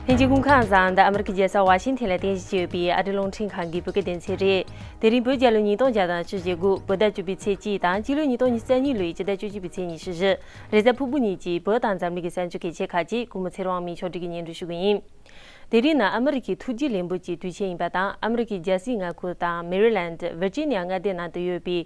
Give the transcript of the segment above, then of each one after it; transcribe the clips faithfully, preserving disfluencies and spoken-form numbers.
ལྷན་རྒྱས་སྐུ་ཁམས་བཟང་། འདི་ཨ་མི་རི་ཀའི་རྒྱལ་ས་ཝ་ཤིང་ཐན་ལ་རྟེན་གཞི་བྱས་ཡོད་པའི་ཨ་རིའི་རླུང་འཕྲིན་ཁང་གི་བོད་སྐད་སྡེ་ཚན་རེད། དེ་རིང་བོད་རྒྱལ་ལོ་ཉིས་སྟོང་བརྒྱ་དང་བཅུ་ཞེ་དགུ། བོད་ཟླ་བཅུ་པའི་ཚེས་གཅིག་དང་། སྤྱི་ལོ་ཉིས་སྟོང་ཉི་ཤུ་རྩ་གཉིས་ལོའི་སྤྱི་ཟླ་བཅུ་གཅིག་པའི་ཚེས་ཉི་ཤུ་བཞི། རེས་གཟའ་ཕུར་བུ་ཉིན་གྱི་བོད་དང་འཛམ་གླིང་གི་གསར་འགྱུར་གལ་ཆེ་ཁག་ཅིག་སྐུ་ངོ་ཚེ་རིང་དབང་མོས་ཕྱོགས་སྒྲིག་གིས་སྙན་སྒྲོན་ཞུ་གི་ཡིན། དེ་རིང་ནི་ཨ་མི་རི་ཀའི་ཐུགས་རྗེ་ལེགས་འབུལ་གྱི་དུས་ཆེན་ཡིན་པ་དང་། ཨ་མི་རི་ཀའི་རྒྱལ་སའི་མངའ་ཁུལ་དང་མེ་རི་ལན་ཌི། ཝིར་ཇི་ནི་ཡ་མངའ་སྡེ་ནང་དུ་ཡོད་པའི་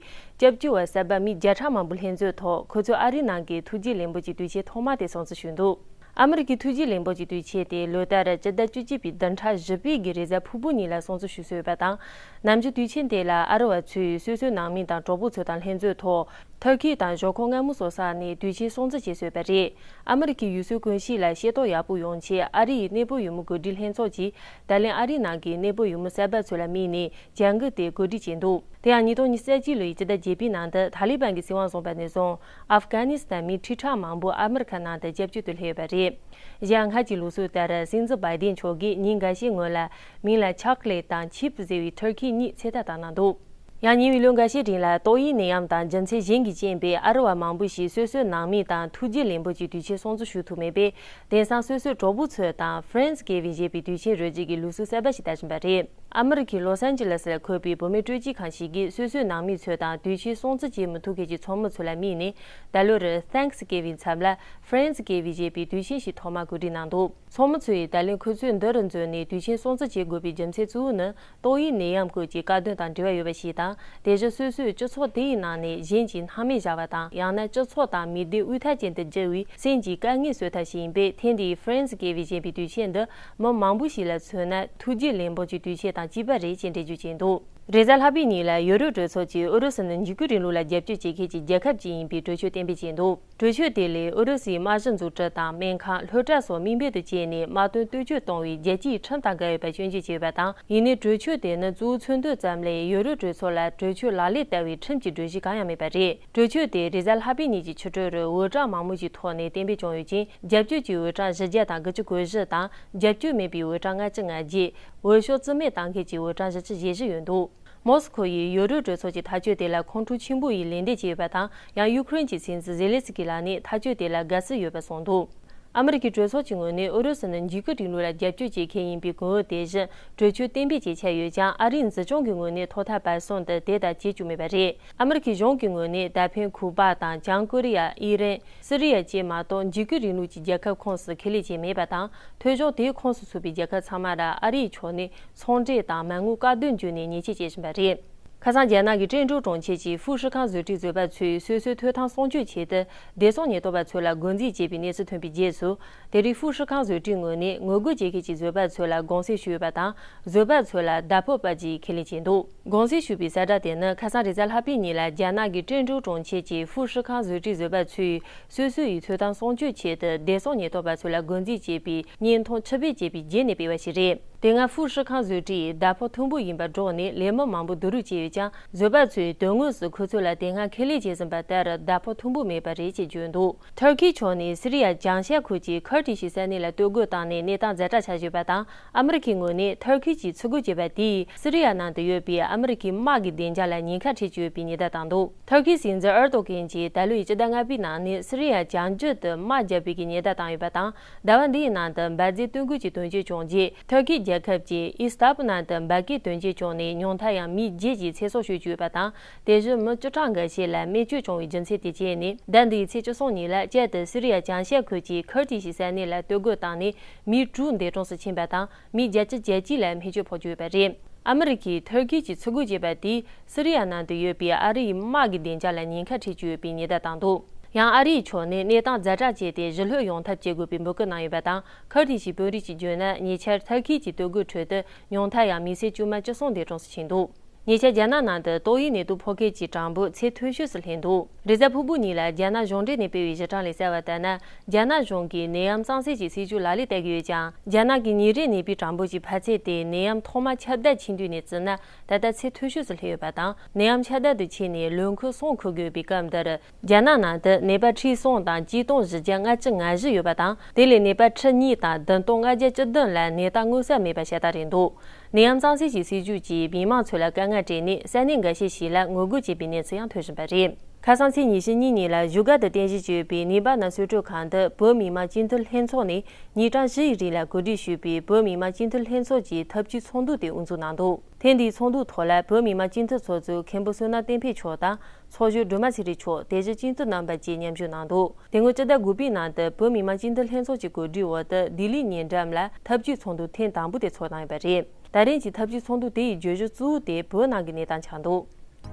སྐྱབས་བཅོལ་བ་གསར་པ་མི་བརྒྱ་ཕྲག་མང་པོ་ལྷན་འཛོམས་ཐོག་ཁོ་ཚོས་ཨ་རིའི་ནང་གི་ཐུགས་རྗེ་ལེགས་འབུལ་གྱི་དུས་ཆེན་ཐོག་མ་དེ་སྲུང་བརྩི་ཞུས་འདུག་ཨ་མི་རི་ཀའི་ཐུགས་རྗེ་ལེགས་འབུལ་གྱི་དུས་ཆེན་དེ་ལོ་ལྟར་སྤྱི་ཟླ་བཅུ་གཅིག་པའི་བདུན་ཕྲག་བཞི་པའི་གི་རེས་གཟའ་ཕུར་བུ་ཉིན་ལ་སྲུང་བརྩི་ཞུ་སྲོལ་ཡོད་པ་དང་། ནམ་རྒྱུན་དུས་ཆེན་དེ་ལ་ཨ་རི་བ་ཚོས་སོ་སོའི་ནང་མི་དང་གྲོགས་པོ་ཚོ་དང་ལྷན་འཛོམས་ཐོག་ཐུར་ཁེ་དང་ཞོག་ཁོག་མངར་མོ་སོགས་ཟ་ནས་དུས་ཆེན་སྲུང་བརྩི་བྱེད་སྲོལ་ཡོད་པ་རེད། ཨ་མི་རི་ཀའི་ཡུལ་སྲོལ་ཀུན་གཤིས་ལ་ཤེས་རྟོགས་ཡག་པོ་ཡོང་ཆེད། ཨ་རི་ཡི་གནས་སྤོ་ཡུལ་མི་གོ་སྒྲིག་ལྷན་ཚོགས་ཀྱིས་ད་ལན་ཨ་རིའི་ནང་གི་གནས་སྤོ་ཡུལ་མི་གསར་པ་ཚོ་ལ་དམིགས་ནས་བྱ་འགུལ་དེ་གོ་སྒྲིག་བྱས་འདུག་དེ་ཡང་ཉིས་སྟོང་ཉི་ཤུ་རྩ་གཅིག་ལོའི་སྤྱི་ཟླ་བརྒྱད་པའི་ནང་དུ་ཐ་ལི་བན་གྱིས་སྲིད་དབང་བཟུང་བ་ནས་བཟུང་། ཨབ་གྷ་ནི་སི་ཐན་མི་ཁྲི་ཕྲག་མང་པོ་ཨ་མི་རི་ཁ་ནང་དུ་སྐྱབས་བཅོལ་དུ་སླེབས་ཡོད་པ་རེད། གཞན་སྔར་གྱི་ལུགས་སྲོལ་ལྟར། སྲིད་འཛིན་བྷའི་ཏིན་མཆོག་གིས་ཉིན་འགའ་ཤས་སྔོན་ལ་མིང་ལ་ཆོག་ལེ་ཊི་དང་ཆིབ་ཟེར་བའི་ཐུར་ཁེ་གཉིས་ཚོད་ལྟ་བཏང་གནང་འདུག་ཡང་ཉེ་བའི་ལོ་འགའ་ཤས་རིང་ལ་ཏོག་དབྱིབས་ནད་ཡམས་དང་རྒྱུ་མཚན་གཞན་གྱི་རྐྱེན་པས་ཨ་རི་བ་མང་པོ་ཞིག་སོ་སོའི་ནང་མི་དང་ཐུགས་རྗེ་ལེགས་འབུལ་གྱི་དུས་ཆེན་སྲུང་བརྩི་ཞུ་ཐུབ་མེད་པས། དེང་སང་སོ་སོའི་གྲོགས་པོ་ཚོ་དང་Friendsgiving་ཞེས་པའི་དུས་ཆེན་རོལ་རྩེད་ཀྱི་ལུགས་སྲོལ་གསར་པ་ཞིག་དར་བཞིན་པ་རེད། ཨ་མི་རི་ཀའི་ལོ་སན་ཇི་ལེ་སི་ལ་འཁོད་པའི་བུད་མེད་སྤྲོ་སྐྱིད་ཁང་ཞིག་གིས་སོ་སོའི་ནང་མི་ཚོ་དང་དུས་ཆེན་སྲུང་བརྩི་བྱེད་མི་ཐུབ་མཁན་གྱི་ཚོགས་མི་ཚོ་ལ་དམིགས་ནས། ད་ལོར་Thanksgiving་མཚམས་ལ་Friendsgiving་ཞེས་པའི་དུས་ཆེན་ཞིག་ཐོག་མར་གོ་སྒྲིག་གནང་འདུག་ཚོགས་མི་ཚོས་ད་ལན་ཁོ་ཚོས་འདི་རུ་འཛོམས་ནས་དུས་ཆེན་སྲུང་བརྩི་བྱེད་དགོས་པའི་རྒྱུ་མཚན་གཙོ་བོ་ནི། ཏོག་དབྱིབས་ནད་ཡམས་སྐོར་གྱི་བཀག་སྡོམ་དང་འབྲེལ་བ་ཡོད་པ་ཞིག་དང་། དེ་བཞིན་སོ་སོའི་སྤྱི་ཚོགས་དེའི་ནང་ནས་གཞན་གྱིས་སྣང་མེད་བཞག་པ་དང་། ཡང་ན་སྤྱི་ཚོགས་དང་མི་སྡེ་དབུལ་ཐར་ཅན་དུ་གྱུར་བའི་སེམས་ཀྱི་དཀའ་ངལ་སེལ་ཐབས་ཤིག་ཡིན་པས། ཐེངས་འདིའི་Friendsgiving་ཞེས་པའི་དུས་ཆེན་འདི་མི་མང་པོ་ཞིག་ལ་མཚོན་ན་ཐུགས་རྗེ་ལེགས་འབུལ་གྱི་དུས་ཆེན་དང་གཅིག་པ་རེད་ཅེས་འགྲེལ་བརྗོད་བྱས་འདུག་རེས་གཟའ་ལྷག་པའི་ཉིན་ལ་ཡུ་རོབ་གྲོས་ཚོགས་ཀྱིས་ཨུ་རུ་སུ་ནི་འཇིགས་སྐུལ་རིང་ལུགས་ལ་རྒྱབ་སྐྱོར་བྱེད་མཁན་གྱི་རྒྱལ་ཁབ་ཅིག་ཡིན་པའི་གྲོས་ཆོད་གཏན་འབེབས་བྱས་འདུག་གྲོས་ཆོད་དེ་ལས་ཨུ་རུ་སུའི་དམག་གཞི་འཛུགས་སྐྲུན་དང་སྨན་ཁང་། སློབ་གྲྭ་སོགས་དམིགས་འབེན་དུ་བྱས་ནས་དམག་དོན་སྟོབས་ཆེར་གཏོང་བའི་རྒྱལ་སྤྱིའི་ཁྲིམས་དང་འགལ་ཡོད་པ་སྐྱོན་བརྗོད་བྱས་ཡོད་པ་དང་། ཡིན་ནའི་གྲོས་ཆོད་དེ་ནི་གཙོ་བོ་ཚོད་འདོན་ཙམ་ལས་ཡུ་རོབ་གྲོས་ཚོགས་ལ་གྲོས་ཆོད་ལག་ལེན་བསྟར་བའི་ཁྲིམས་ཀྱི་སྒྲོམ་གཞི་གང་ཡང་མེད་པ་རེད། གྲོས་ཆོད་དེ་རེས་གཟའ་ལྷག་པའི་ཉིན་གྱི་ཕྱི་དྲོ་རུ་འོས་གྲངས་མང་མོས་ཀྱི་ཐོག་ནས་གཏན་འབེབས་བྱུང་ཡོད་ཅིང་། རྒྱབ་སྐྱོར་གྱི་འོས་གྲངས་བཞི་བརྒྱ་དང་དགུ་བཅུ་གོ་བཞི་དང་། རྒྱབ་སྐྱོར་མེད་པའི་འོས་གྲངས་ལྔ་བཅུ་ང་བརྒྱད། འོས་ཤོག་རྩིས་མེད་བཏང་མཁན་གྱི་འོས་གྲངས་བཞི་བཅུ་ཞེ་བཞི་ཡོད་འདུག་མོ་སི་ཁོ་ཡིས་ཡུ་རོབ་གྲོས་ཚོགས་ཀྱི་ཐག་གཅོད་དེ་ལ་ཁོང་ཁྲོ་ཆེན་པོ་ཡིས་ལན་འདེབས་བྱས་ཡོད་པ་དང་། ཡང་ཡུ་ཁུ་རེན་གྱི་སྲིད་འཛིན་ཛེ་ལེན་སི་ཀི་ལགས་ནས་ཐག་གཅོད་དེ་ལ་དགའ་བསུ་ཡོད་པ་གསུངས་འདུག་ཨ་མི་རི་ཀའི་གྲོས་ཚོགས་ཀྱི་ངོས་ནས་ཨུ་རུ་སུ་ནི་འཇིགས་སྐུལ་རིང་ལུགས་ལ་རྒྱབ་སྐྱོར་བྱེད་མཁན་ཡིན་པའི་གོ་བོ་དེ་བཞིན་གྲོས་ཆོད་གཏན་འབེབས་བྱས་ཆོག་ཡོད་ཀྱང་། ཨ་རིའི་འཛིན་སྐྱོང་གི་ངོས་ནས་ཐོག་མཐའ་བར་གསུམ་དུ་དེ་ལྟར་བྱེད་བཅུག་མེད་པ་རེད། ཨ་མི་རི་ཀའི་གཞུང་གི་ངོས་ནས་ད་ཕན་ཁུ་པ་དང་། བྱང་ཀོ་རི་ཡ། ཨི་རན། སི་རི་ཡ་བཅས་མ་གཏོགས་འཇིགས་སྐུལ་རིང་ལུགས་ཀྱི་རྒྱལ་ཁབ་ཁོངས་སུ་ཁས་ལེན་བྱས་མེད་པ་དང་། ཐོལ་བྱུང་དེའི་ཁོངས་སུ་ཚུད་པའི་རྒྱལ་ཁབ་ཚང་མར་ཨ་རིའི་ཕྱོགས་ནས་ཚོང་འབྲེལ་དང་མ་དངུལ་བཀག་སྡོམ་བརྒྱུད་ནས་ཉེས་ཆད་བཅད་བཞིན་པ་རེད། ཁ་སང་རྒྱ་ནག་གི་ཀྲེང་ཀྲོའུ་གྲོང་ཁྱེར་གྱི་ཧྥུ་ཧྲི་ཁང་བཟོ་གྲྭའི་བཟོ་པ་ཚོས་སོ་སོའི་ཐོབ་ཐང་སྲུང་སྐྱོབ་ཆེད་དུ། བདེ་སྲུང་ཉེན་རྟོག་པ་ཚོ་ལ་རྒོལ་འཛིང་བྱས་པའི་གནས་ཚུལ་ཐོན་པའི་རྗེས་སུ། དེ་རིང་ཧྥུ་ཧྲི་ཁང་བཟོ་གྲྭའི་ངོས་ནས་ངོ་རྒོལ་བྱེད་མཁན་གྱི་བཟོ་པ་ཚོ་ལ་དགོངས་སེལ་ཞུས་ཡོད་པ་དང་། བཟོ་པ་ཚོ་ལ་བརྡ་ཕབ་སྤར་རྒྱུའི་ཁས་ལེན་བྱས་འདུག་དགོངས་སེལ་ཞུས་པའི་གསལ་བསྒྲགས་དེ་ནི། ཁ་སང་རེས་གཟའ་ལྷག་པའི་ཉིན་ལ་རྒྱ་ནག་གི་ཀྲེང་ཀྲོའུ་གྲོང་ཁྱེར་གྱི་ཧྥུ་ཧྲི་ཁང་བཟོ་གྲྭའི་བཟོ་པ་ཚོས་སོ་སོ་ཡི་ཐོབ་ཐང་སྲུང་སྐྱོབ་ཆེད་དུ། བདེ་སྲུང་ཉེན་རྟོག་པ་ཚོ་ལ་རྒོལ་འཛིང་བྱས་པའི་བརྙན་ཐུང་ཕྱིར་སྤེལ་བྱས་པའི་རྗེས་ནས་སྤེལ་བ་ཞིག་རེད། དེ་སྔ་ཧྥུ་ཧྲི་ཁང་བཟོ་གྲྭས་བརྡ་ཕབ་མཐོན་པོ་ཡིན་པར་སྒྲོག་ནས། ལས་མི་མང་པོ་བསྡུ་རུབ་བྱས་ཡོད་ཀྱང་། བཟོ་པ་ཚོས་དོན་དངོས་སུ་ཁོ་ཚོ་ལ་དེ་སྔ་ཁས་ལེན་བྱས་ཟིན་པ་ལྟར་བརྡ་ཕབ་མཐོན་པོ་མེད་པ་རེད་ཅེས་བརྗོད་འདུག་ཐུར་ཁེའི་ཕྱོགས་ནས་སི་རི་ཡ་བྱང་ཤར་ཁུལ་གྱི་ཁུར་ཏི་ཤི་ས་གནས་ལ་གཏོར་རྒོལ་བཏང་ནས་གནས་སྟངས་ཛ་དྲག་ཆགས་ཡོད་པ་དང་། ཨ་མི་རི་ཁའི་ངོས་ནས་ཐུར་ཁེ་གྱིས་ཚུར་རྒོལ་བྱས་པ་དེས་སི་རི་ཡ་ནང་དུ་ཡོད་པའི་ཨ་མི་རི་ཁའི་དམག་གི་བདེ་འཇགས་ལ་ཉེན་ཁ་འཕྲད་ཀྱི་ཡོད་པའི་ཉེན་བརྡ་བཏང་འདུག་ཐུར་ཁེའི་སྲིད་འཛིན་ཨེར་ཏོ་གྷན་གྱིས་ད་ལོའི་སྤྱི་ཟླ་ལྔ་པའི་ནང་ནས་སི་རི་ཡ་བྱང་རྒྱུད་དུ་དམག་བརྒྱབ་པའི་ཉེན་བརྡ་བཏང་ཡོད་པ་དང་། ཟླ་བ་འདིའི་ནང་དུ་འབར་རྫས་གཏོར་རྒོལ་གྱི་དོན་རྐྱེན་བྱུང་རྗེས། ཐུར་ཁེ་རྒྱལ་ཁབ་ཀྱི་ཨི་སི་ཐན་བུལ་ནང་དུ་འབར་གས་དོན་རྐྱེན་བྱུང་ནས། ཉུང་མཐར་ཡང་མི་བརྒྱད་ཀྱི་ཚེ་སྲོག་ཤོར་གྱི་ཡོད་པ་དང་། དེ་བཞིན་མི་བཅུ་ཕྲག་འགའ་ཤས་ལ་རྨས་སྐྱོན་བྱུང་བའི་རྒྱུ་མཚན་དེ་བྱས་ནས། ཟླ་འདིའི་ཚེས་བཅུ་གསུམ་ཉིན་ལ་བསྐྱར་དུ་སི་རི་ཡ་བྱང་ཤར་ཁུལ་གྱི་ཁུར་ཏི་ཤི་ས་གནས་ལ་གཏོར་རྒོལ་བཏང་ནས། མི་དྲུག་འདས་གྲོངས་སུ་ཕྱིན་པ་དང་། མི་བརྒྱད་ཅུ་གྱ་གཅིག་ལ་རྨས་སྐྱོན་ཕོག་གི་ཡོད་པ་རེད། ཨ་མི་རི་ཀས་ཐུར་ཁེ་གྱིས་ཚུར་རྒོལ་བྱས་པ་དེས་སི་རི་ཡ་ནང་དུ་ཡོད་པའི་ཨ་རིའི་དམག་གི་བདེ་འཇགས་ལ་ཉེན་ཁ་འཕྲད་ཀྱི་ཡོད་པའི་ཉེན་བརྡ་བཏང་འདུག་ཡང་ཨ་རིའི་ཕྱོགས་ནས་གནས་སྟངས་ཛ་དྲག་བྱས་ཏེ་ཞི་ལྷོད་ཡོང་ཐབས་བྱེད་དགོས་པའི་འབོད་སྐུལ་གནང་ཡོད་པ་དང་། ཁུར་ཏི་ཤི་དཔོན་རིགས་ཀྱིས་བརྗོད་ན། ཉེ་ཆར་ཐུར་ཁེ་གྱི་གཏོར་རྒོལ་ཁྲོད་དུ་ཉུང་མཐར་ཡང་མི་སེར་དཀྱུས་མ་བཅུ་གསུམ་འདས་གྲོངས་སུ་ཕྱིན་འདུག་ཉེ་ཆར་རྒྱ་ནག་ནང་དུ་ཏོག་དབྱིབས་ནད་དུག་ཕོག་མཁན་གྱི་གྲངས་འབོར་ཚད་མཐོ་ཤོས་སུ་སླེབས་འདུག་རེས་གཟའ་ཕུར་བུ་ཉིན་ལ་རྒྱ་ནག་གཞུང་འབྲེལ་ནས་སྤེལ་བའི་གཞི་གྲངས་ལས་གསལ་བ་ལྟར་ན། རྒྱ་ནག་གཞུང་གིས་ནད་ཡམས་གཙང་སེལ་གྱི་སྲིད་ཇུས་ལག་ལེན་བསྟར་གྱི་ཡོད་ཀྱང་། རྒྱ་ནག་གི་ཉིན་རེའི་ནད་པའི་གྲངས་འབོར་གྱི་འཕར་ཚད་དེ་ནད་ཡམས་ཐོག་མ་ཁྱབ་གདལ་ཕྱིན་དུས་ནས་བརྩིས་ན། ད་ལྟ་ཚད་མཐོ་ཤོས་སུ་སླེབས་ཡོད་པ་དང་། ནད་ཡམས་ཁྱབ་གདལ་དུ་ཕྱིན་ནས་ལོ་འཁོར་གསུམ་འཁོར་དགོས་པའི་སྐབས་འདིར། རྒྱ་ནག་ནང་དུ་ནད་པ་ཁྲི་གསུམ་དང་ཆིག་སྟོང་བཞི་བརྒྱ་ལྔ་བཅུ་ང་བཞི་ཡོད་པ་དང་། དེ་ལས་ནད་པ་ཁྲི་གཉིས་དང་བདུན་སྟོང་ལྔ་བརྒྱ་བཅུ་བདུན་ལ་ནད་རྟགས་མངོན་གསལ་མེད་པ་ཤ་སྟག་རེད་འདུག་ནད་ཡམས་གཙང་སེལ་གྱི་སྲིད་ཇུས་ཀྱིས་མི་མང་ཚོ་ལ་དཀའ་ངལ་སྤྲད་ནས། ས་གནས་འགའ་ཤས་ཤིག་ལ་ངོ་རྒོལ་བྱས་པའི་གནས་ཚུལ་ཡང་ཐོན་བཞིན་པ་རེད། ཁ་སང་ཚེས་ཉི་ཤུ་གཉིས་ཉིན་ལ་བཞུགས་སྒར་དུ་རྟེན་གཞི་བྱས་པའི་ནེ་པ་ན་གསོལ་གྲོལ་ཁང་དུ་བོད་མི་མང་སྤྱི་འཐུས་ལྷན་ཚོགས་ནས་ཉིན་གྲངས་བཞི་ཡི་རིང་ལ་གོ་སྒྲིག་ཞུས་པའི་བོད་མི་མང་སྤྱི་འཐུས་ལྷན་ཚོགས་ཀྱི་ཐབས་ཇུས་ཚོགས་འདུ་དེ་དབུ་འཛུགས་གནང་འདུག་ཐེངས་འདིའི་ཚོགས་འདུའི་ཐོག་ལ་བོད་མི་མང་སྤྱི་འཐུས་ཚོགས་གཙོ་མཁན་པོ་བསོད་ནམས་བསྟན་འཕེལ་མཆོག་དང་ཚོགས་གཞོན་སྒྲོལ་མ་ཚེ་རིང་མཆོག་དེ་བཞིན་སྤྱི་འཐུས་རྣམ་པ་བཅས་མཉམ་ཞུགས་གནང་འདུག་དེ་སྔོན་སྤྱི་ཟླ་དགུ་པའི་ནང་དུ་བོད་མི་མང་སྤྱི་འཐུས་ལྷན་ཚོགས་ཀྱི་གོ་སྒྲིག་འོག་ཏུ་ལྡི་ལི་ཉེ་འགྲམ་ལ་ཐབས་ཇུས་ཚོགས་འདུ་ཐེངས་དང་པོ་དེ་ཚོགས་གནང་ཡོད་པ་རེད། ད་རིང་གི་ཐབས་ཇུས་ཚོགས་འདུ་དེ་ཡི་བརྗོད་གཞི་གཙོ་བོ་དེ་བོད་ནང་གི་གནས་སྟངས་ཆགས་འདུག་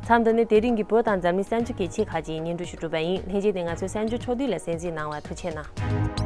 མཚམས་འདི་ནས་དེ་རིང་གི་བོད་དང་འཛམ་གླིང་གསར་འགྱུར་གལ་ཆེ་ཁག་ཅིག་སྙན་སྒྲོན་ཞུ་གྲུབ་པ་ཡིན། ལྷན་རྒྱས་དེ་ང་ཚོའི་གསར་འགྱུར་ཕྱོགས་བསྡུས་ལ་གསན་གཟིགས་གནང་བར་ཐུགས་རྗེ་གནང་།